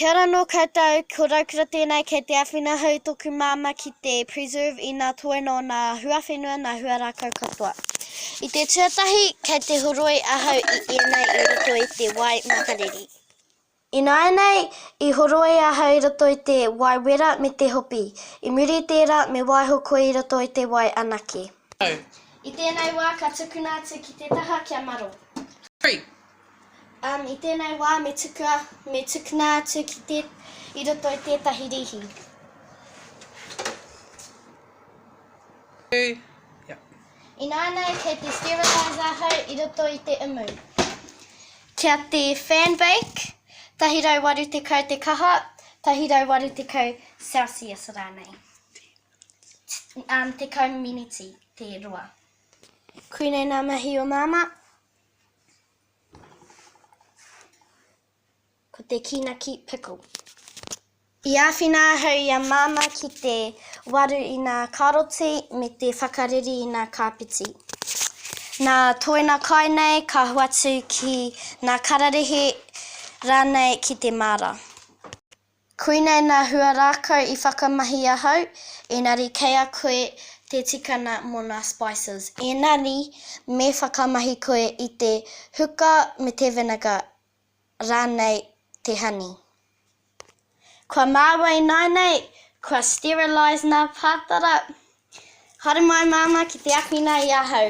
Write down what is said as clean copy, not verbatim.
Kia ora nō koutou, ko Raukura tēnei kei te āwhina ahau i tōku māmā ki te preserve i nā toena o nā huawhenua, nā huarākau katoa. I te tuatahi, kei te horoi ahau i ēnei i roto i te wai makariri. Ināianei, i horoi ahau i roto i te wai wera me te hopi. I muri i tērā, me waiho koe i roto i te wai anake. I tēnei wā, ka tukuna atu ki te taha kia maro. Um, i tēnei wā me tukua, me tukuna atu ki te, i roto i tētahi rīhi. Yeah. Ināianei kei te sterilise ahau i roto i te umu. Kia te fan bake, 180 te kaha, 180 Celsius rānei. Um, 10 miniti te roa. Koinei nā mahi o māmā. Ko te kīnaki pickle. I āwhina ahau i a Māmā ki te waru i nā karoti me te whakareri i nā kāpeti. Nā toena kai nei ka hoatu ki nā kararehe rānei ki te māra. Koinei nā hua rākau i whakamahi ahau, engari kei a koe te tikana mō nā spices. Engari me whakamahi koe i te huka me te vinegar rānei te honey. Kua māua ināinei, kua sterilise nā pātara. Haere mai māmā ki te awhina i ahau.